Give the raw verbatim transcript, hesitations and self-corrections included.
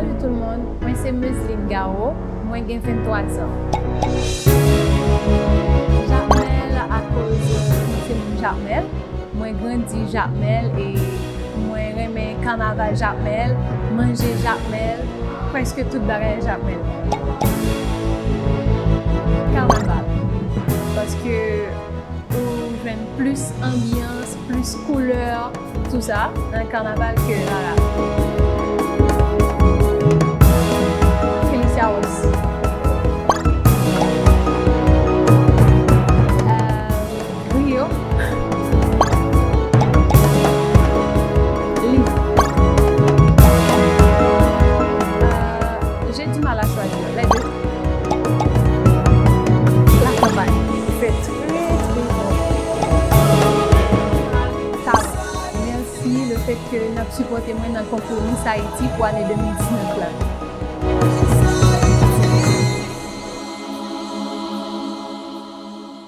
Tout moun, mwen se Meusline Garo, mwen gen venntwa zan. Jakmèl akoz mwen se moun Jakmèl, mwen grandi Jakmèl e mwen renmen kanaval Jakmèl, manje Jakmèl, prèske tout bagay Jakmèl. Kanaval. Paske ou jwenn plis anbyans, plis koulè, tou sa, nan kanaval ke la la. Felicia Rose. Euh, Rio. Li. Euh, j'ai du mal à choisir. Les deux. La campagne. Il fait très, très bon. Talan. Mèsi le fait que n ap sipòte mwen nan konkou Miss Haïti pou ane de mil diznèf la.